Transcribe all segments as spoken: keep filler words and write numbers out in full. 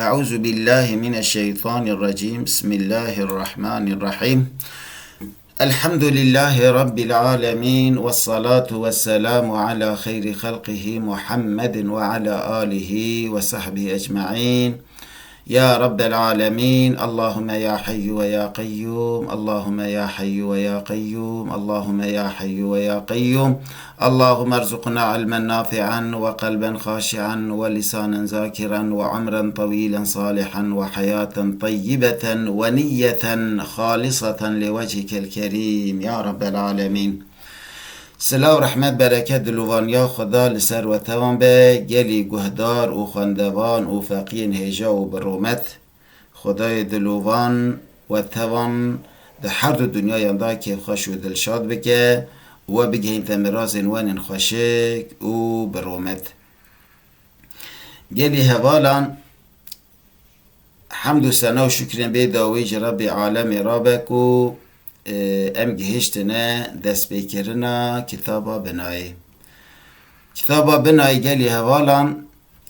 أعوذ بالله من الشيطان الرجيم. بسم الله الرحمن الرحيم. الحمد لله رب العالمين، والصلاة والسلام على خير خلقه محمد وعلى آله وصحبه أجمعين. يا رب العالمين، اللهم يا حي ويا قيوم، اللهم يا حي ويا قيوم، اللهم يا حي ويا قيوم. اللهم ارزقنا علما نافعا وقلبا خاشعا ولسانا ذاكرا وعمرا طويلا صالحا وحياة طيبة ونية خالصة لوجهك الكريم يا رب العالمين. Silav, rehmet, bereket, dilovaniya Xweda li ser we tevan be, gelî guhdar û xwendevan û feqiyên hêja û bi rûmet. Xwedayê dilovan we tevan di her du dunyayan de kêfxweş û dilşad bike û we bigihînte mirazên wenên xweşik û bi rûmet. Gelî hevalan, hemd û sena û şukrên bê dawî ji Rebbê alemê rabe ku, e, em gihiştine destpêkirina kitaba binayê. Kitaba binayê gelî hevalan,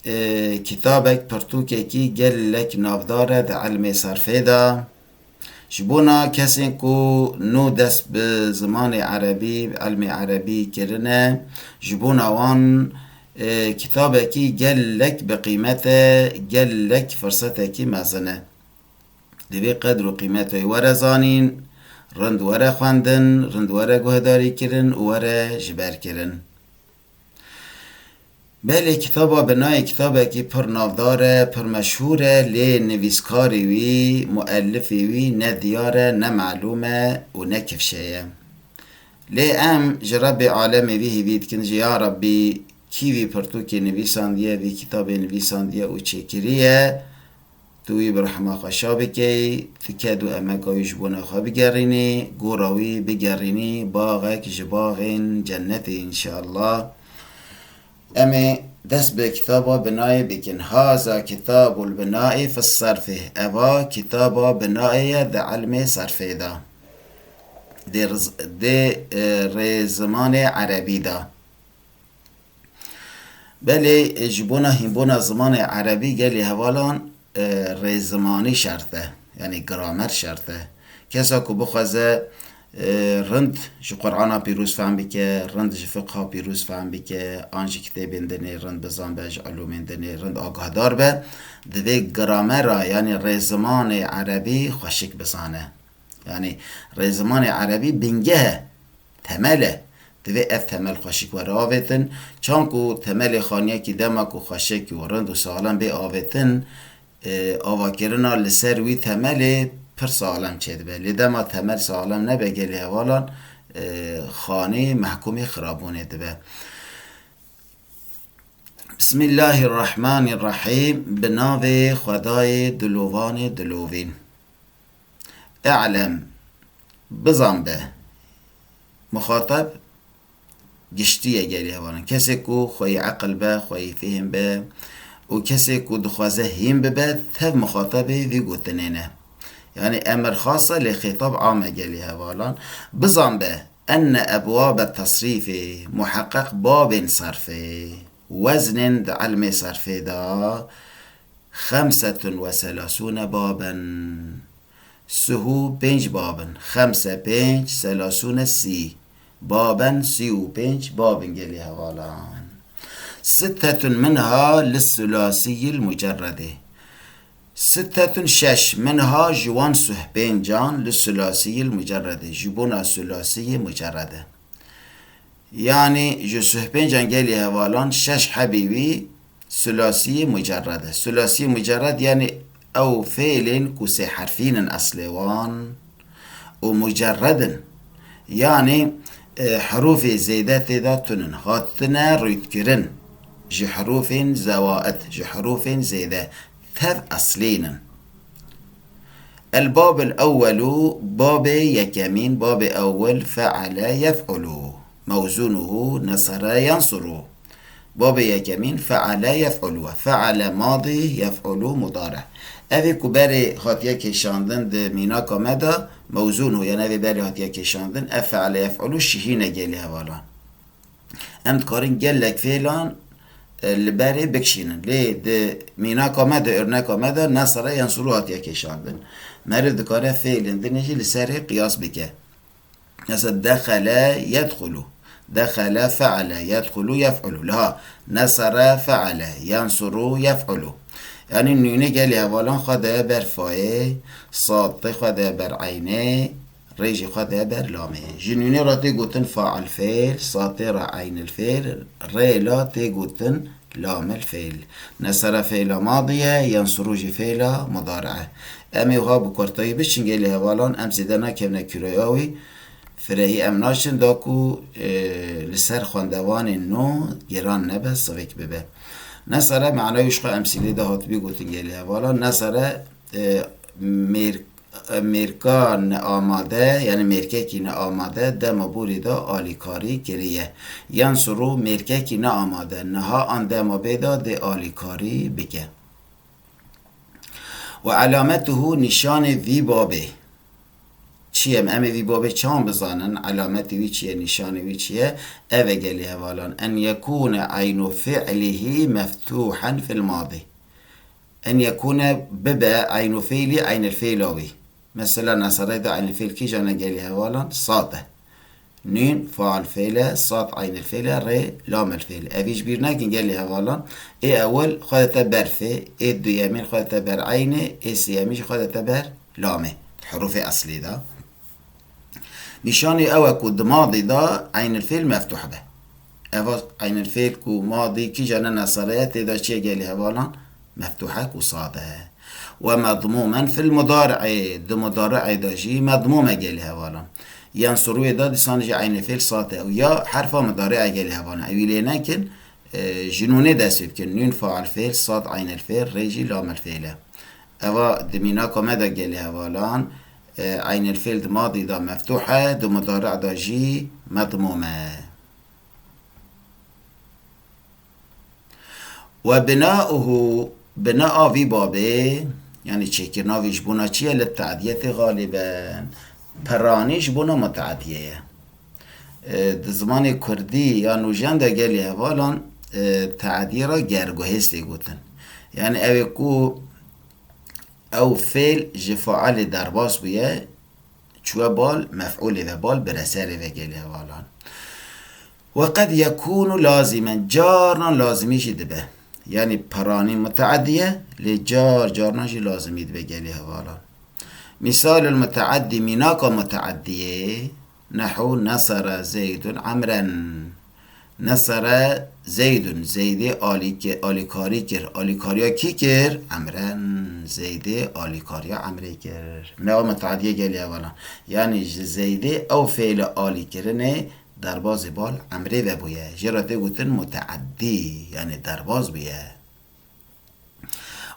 e, kitabek, pirtûkekî gelek navdar e di ilmê serfê de. Ji bona kesên ku nû dest bi zimanê erebî, bi ilmê erebî kirine, ji bona wan, e, kitabekî gelek bi qîmet e, gelek firsetekî mezin e. Divê qedr û qîmeta wî were zanîn, rind were xwendin, rind were guhdarî kirin û were ji ber kirin. Belê kitaba binayê kitabekî pir navdar e, pir meşhûr e, lê nivîskarê wî, muellifê wî ne diyar e, ne melûm e û ne kifşe ye. Lê em ji Rebbê alemê vî hêvî dikin, jî ya Rebbî, kî vî pirtûkê nivîsandiye, vî kitabê nivîsandiye û çêkiriye, tu wî bi rehma xwe şa bikey, tu ked û emeka wî ji bona xwe bigerînî, gora wî bigerînî baxek ji baxên cennetê înşallah. Em ê dest bi kitaba binayê bikin. Haza kitabul binayê fi serfê. Eva kitaba binayê ye di ilmê serfê de. Dê riz-, dê, e, rê zimanê erebî de. Belê, e, ji bona hînbûna zimanê erebî gelê hevalan, e, rêzimanî şert e. Yanî gramer şert e. Kesa ku bixwaze, e, rind ji Qur'ana pîroz fehm bike, rind ji fiqha pîroz fehm bike, an ji kitêbên dinê rind bizan be, ji ilûmên dinê rind agahdar be, divê gramera, yanî rêzimanê erebî xweşik bizane. Yanî rêzimanê erebî bingeh e, temel e. Divê ev temel xweşik were avêtin. Çanku temelê xaniyekî dema ku xweşik û rind û saxlem bê avêtin, e, avakirina li ser wî temelê pir saxlem çêdibe. Lê dema temel saxlem nebe gelê hevalan, e, xanî mehkûmê xirabûnê dibe. Bismillahirrahmanirrahîm. Bi navê Xwedayê dilovanê dilovîn. E'lem, bizan be. Muxatab giştî ye gelê hevalan. Kesê ku xweyî eqil be, xweyî fêhm be û kesê ku dixwaze hîn bibe, tev muxatabê vî gotinê ne. Yanî emir xas e, lê xîtab am e gelê hevalan. Bizan be, enne ebwabe tesrîfê, muheqeq babên serfê, weznên di ilmê serfê de, xemsetun ve selasûne baben. Sih û pênc bab in. Xemse pênc, selasûne sî. Baben, sî û pênc bab in gelê hevalan. Sittetun minha lis-sulasiyil mucerredê. Sittetun şeş, minha ji wan suh pêncan lis-sulasiyil mucerredê. Ji bona sulasiyê mucerrede. Yanî ji suh pêncan gelê hevalan şeş hebî wî sulasiyê mucerred e. Sulasiyê mucerred yanî ew fêlên ku sê herfîn in eslê wan û mucerred in. Yanî, e, herûfê zêde tê de tune ne. Hatine rûtkirin ji herûfên zewaid, ji herûfên zêde. Tev eslîn in. El-babul ewwelu, babê yekemîn, babê ewwel, fe'ele yef'ulu, mewzûnuhu nesere yansuru. Babê yekemîn fe'ele yef'ulu, fe'ele madî, yef'ulu mudare. Evê ku berê hatiye kêşandin di mînaka me de, mewzûnuhu, yanî evê berê hatiye kêşandin, ev fe'ele yef'ulu şihîne gelê hevalan. Em dikarin gelek fêlan e, li berê bikişînin. Lê di mînaka me de, örneka me de nesere yensuru hatiye kêşandin. Meriv dikare fêlên dinê jî li serê qiyas bike. Mesela dexele yedxulu. Dexele feale yedxulu yef'ulu. Liha nesere feale yensuru yef'ulu. Yanî nûnê gelê hevalan xwe de ber fayê, satê xwe de ber eynê, rê jî xwe de ber lamê. Ji nûnê re tê gotin fail fêl, satê re eynil fêl, rê la tê gotin lamil fêl. Nesere fêla madiye, yensuru jî fêla mudari'e. Em ê wiha bi kurtayî biçin gelê hevalan, em zêde nakevine kîroya wî. Firehî em naçin da ku, e, li ser xwendevanên nû giran nebe, sivik bibe. Nesere manayê wî ji xwe emsîlê de hatibî gotin gelê hevalan. Nesere, e, mêr-, mêrka neamade, yanî mêrkekî neamade dema borî de alîkarî kiriye. Yensuru mêrkekî neamade niha an dema bê de dê alîkarî bike. Ve alametuhu, nîşanê vî babê çi ye? Em ê vî babê çawan bizanin? Alametê wî çi ye? Nîşanê wî çi ye? Ev e gelê hevalan. En yekûne eynu fi'lihî meftuhen fil madî. En yekûne bibe eynu fi'lî eynil fi'la wî. Mesela nesere de eynil fi'l kîjan e gelê hevalan? Sad e. Nûn faal fi'l e, sad eynil fi'l e, rê lamil fi'l. Evî ji bîr nekin gelê hevalan. Ê ewil xwe dete ber fê, ê duyemîn xwe dete ber eynê, ê sêyemîn jî xwe dete ber lamê. Hurufê eslî de. Nîşanî ew e ku di madî de eynil fi'l meftuh be. Eva eynil fi'l ku madî kîja ne nesere ye, tê de çi ye gelê hevalan? Meftuh e ku sad e. Ve medmûmen fil mudari'ê, di mudari'ê de jî medmûm e gelê hevalan. Yensurûyê de dîsan jî eynê fêl sad e. Û ya herfa mudari'e gelê hevalan. Ewî lê nekin, e, ji nûnê dest pê bikin. Nûn faal fêl, sad eynel fêl, rê jî lamel fêl e. Eva di mînaka me de gelê hevalan, e, eynel fêl di madî de meftuh e, di mudari' de jî medmûm e. Ve binauhu, binaa vî babê, yanî çêkirina vî ji bona çi ye? Li te'diyetê xaliben. Piranî ji bona mute'ediyê ye. E, di zimanê kurdî ya nûjen de gelê hevalan, e, te'diyê re gerguhêz tê gotin. Yanî ew ê ku ew fêl ji failê derbas bûye, çûye bal mef'ûlê ve, bal bireserê ve gelê hevalan. Ve qed yekûnu lazîmen, carnan lazimî jî dibe. Yanî piranî mute'edî ye, lê car carnan jî lazimî dibe gelê hevalan. Mîsalul mute'eddî, mînaka mute'eddiyê, nehu nesere Zeydun Emren. Nesere Zeydun, Zeydê alî-, alîkarî kir. Alîkariya kî kir? Emren. Zeydê alîkariya Emrê kir. Newa mute'ediyê gelê hevalan. Yanî ji Zeydê ew fêle alîkirinê derbazê bal Emrê vebûye. Jê re tê gotin mute'eddî, yanî derbaz bûye.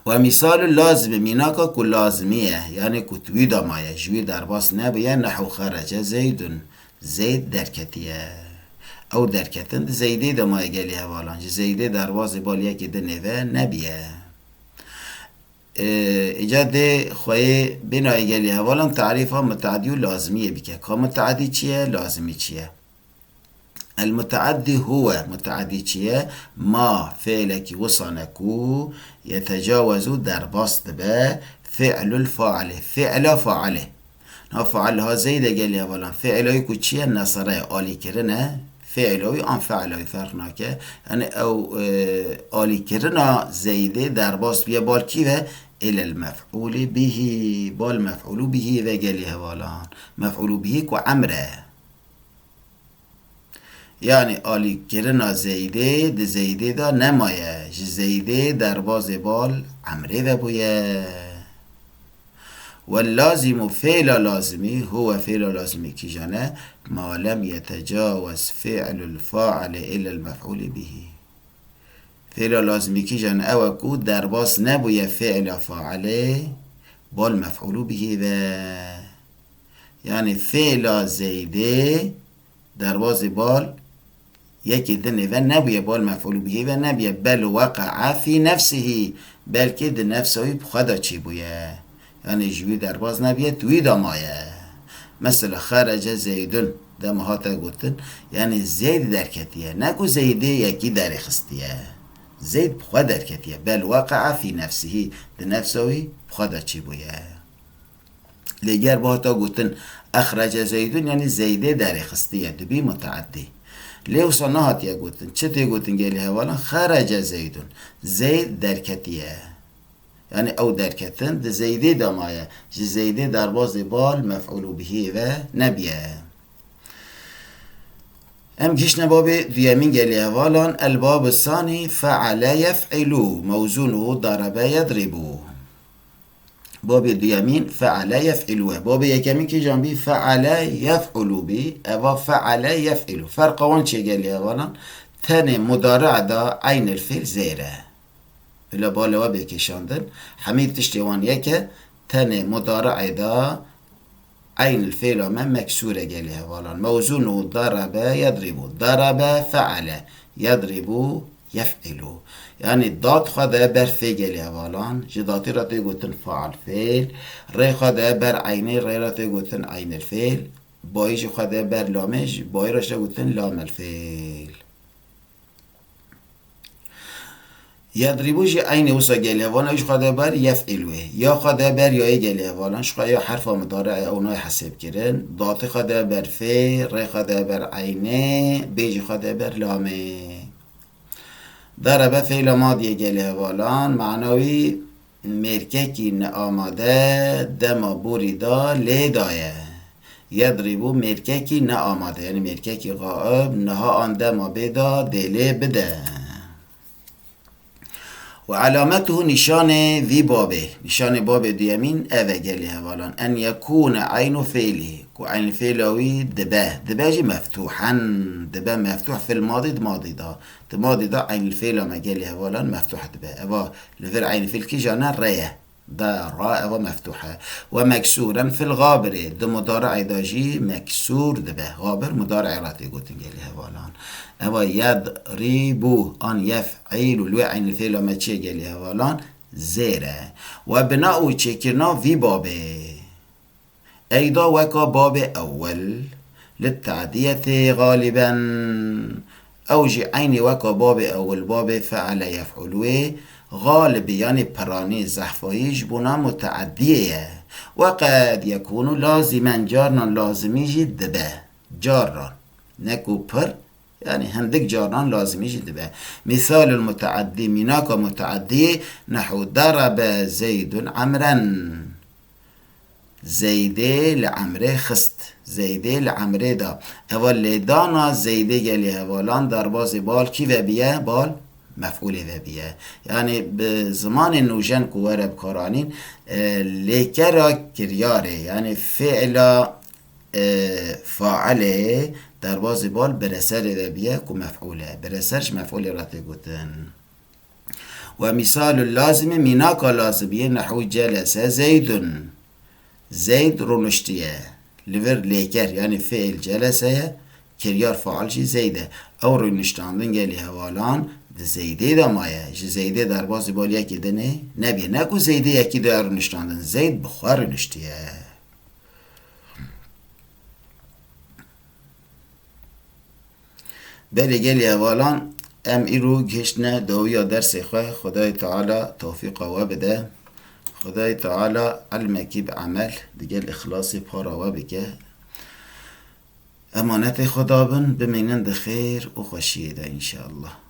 Ve mîsalul lazimî, mînaka ku lazimî ye, yanî ku di wî de maye, ji wî derbas nebûye, nehu xerece Zeydun, Zeyd derketiye. Ew derketin di Zeydê de maye gelê hevalan. Ji Zeydê derbazê bal yekê dinê ve nebûye. Ê, îca dê xweyê bênayê gelê hevalan tarîfa mute'edî û lazimiyê bike. Ka mute'edî çi ye, lazimî çi ye? El mute'eddî huwe. Mute'eddî çi ye? Ma, fêlekî wisane ku yetecawezu, derbas dibe, fi'lul failê, fi'la failê. Na fail ha Zeydê gelê hevalan. Fi'la wî ku çi ye? Nesere ye, alîkirin e. Fi'la wî an fe'la wî ferq nake. Yanî ew, e, alîkirina Zeydê derbas bûye bal kî ve? Ilel mef'ûlî bihî. Bal mef'ûlû bihî ve gelê hevalan. Mef'ûlû bihî ku Emr e. Yanî alîkirina Zeydê di Zeydê de nemaye. Ji Zeydê derbazê bal Emrê vebûye. Wel lazîmu, fêla lazimî, huwe, fêla lazimî kîjan e? Ma lem yetecawez fi'lul failê ilel mef'ûlî bihî. Fêla lazimî kîjan e? Ew e ku derbas nebûye fêla failê bal mef'ûlû bihî ve. Yanî fêla Zeydê derbazê bal yekê dinê ve nebûye, bal mef'ûlû bihî ve nebûye. Bel weqe'a fî nefsihî. Belkî di nefsa wî bi xwe de çêbûye. Yanî ji wî derbaz nebûye, di wî de maye. Mesela xerece Zeydun, dema hate gotin, yanî Zeyd derketiye. Ne ku Zeydê yekî derêxistiye. Zeyd bi xwe derketiye. Bel weqe'a fî nefsihî. Di nefsa wî bi xwe de çêbûye. Lê ger bihata gotin, "Exrece Zeydun", yanî Zeydê derê xistiye, dibî muteeddî. Lê wisa nehatiye gotin. Çi tê gotin gelî hevalan? "Xerece Zeydun." Zeyd derketiye. Yanî ew derketin di Zeydê de maye. Ji Zeydê derbazê bal mef'ûlû bihî ve nebiye. Em gihiştine babê duyemîn gelî hevalan. El babu sanî fe'ale yef'ilû. Mewzûnû darabe yedribû. Babê duyemîn fe'ale yef'ilû e. Babê yekemîn kîjan bî? Fe'ale yef'ulû bî. Eva fe'ale yef'ilû. Ferqa wan çi ye gelî hevalan? Tenê mudari'e de eynil fîl zêr e. Bila balê we bê kêşandin. Hemî tiştê wan yek e. Tenê mudari'ê de eynil fêla me meksûr e gelî hevalan. Mewzûnû darabe yedribû. Darabe fe'ale. Yedribû yef'ilû. Yanî dat xwe de ber fê gelî hevalan. Ji datî re tê gotin faal fêl. Rê xwe de ber eynê, rê re tê gotin eynil fêl. Bayî jî xwe de ber lamê, ji bayî re jî gotin lamel fêl. Yedrîbû jî eynî wisa gelî hevalan, jî xwe de ber yef'îlû ye. Ya xwe de ber yayê gelî hevalan, ji xwe ya herfa mudari'ê ew nayê hesêbkirin. Datî xwe de ber fê, rê xwe de ber eynê, bê jî xwe de ber lamê. Darebe fêla madiyê gelî hevalan, mana wî mêrkekî neamade dema borî da lê daye. Yedrîbû mêrkekî neamade, yanî mêrkekî gaib, niha an dema bê da dê lê bide. Ve alametuhu, nîşanê vî babê, nîşanê babê duyemîn ev e gelî hevalan. En yekûne eynu fêlî, ku eynî fêla wî dibe, dibe jî meftûhen, dibe meftûh fil madî, di madî da. Di madî da eynî fêla me gelî hevalan meftûh dibe. Eva li vir eynî fêl kîjan e? Rê ye. Dara, eva meftûh e. Ve meksûren fil gabirê, di mudari'ê da jî meksûr dibe. Gabir mudari'ê re tê gotin gelî hevalan. Eva yedrîbû an yef'îlû, li wê eynî fêla me çi ye gelî hevalan? Zêr e. Ve bina û çêkirina vî babê. Eyda weka babê ewil, li tadiyetê galiben. Ew jî eynî weka babê ewil, babê fe'ale yef'ulû wê, galibî, yanî piranî, zehfayî ji bona muteeddiyê ye. Ve qed yekûnû lazimen, carnan lazimî jî dibe. Carnan. Ne ku pir, yanî hindik carnan lazimî jî dibe. Mîsalul muteeddî, mînaka muteeddî, nehû darabe Zeydun Emren. Zeydê li Emrê xist. Zeydê li Emrê da. Eva lêdana Zeydê gelî hevalan darbazê bal kî vebiye? Bal mef'ûlê vebiye. Yanî bi zimanê nûjen ku were bikaranîn, e, lêkera kiryarê, yanî fi'la, e, failê derbazê bal bireserê vebiye ku mef'ûl e. Bireser ji mef'ûlê re tê gotin. Ve mîsalul lazimî, mînaka lazimiyê, nehû celese Zeydun. Zeyd rûniştiye. Li vir lêker, yanî fiil celese ye, kiryar faal jî Zeyd e. Ew rûniştandin gelî hevalan di Zeydê de maye. Ji Zeydê derbazî bal yekî dinê nebiye. Ne ku Zeydê yekî de rûniştandin. Zeyd bi xwe rûniştiye. Belê gelî hevalan, em îro gihiştine dawiya dersê xwe. Xwedayê Teala tewfîqa we bide. Xwedayê Teala ilmekî bi emel digel îxlasê para we bike. Emanetê Xweda bin, bimînin di xêr û xweşiyê de înşeallah.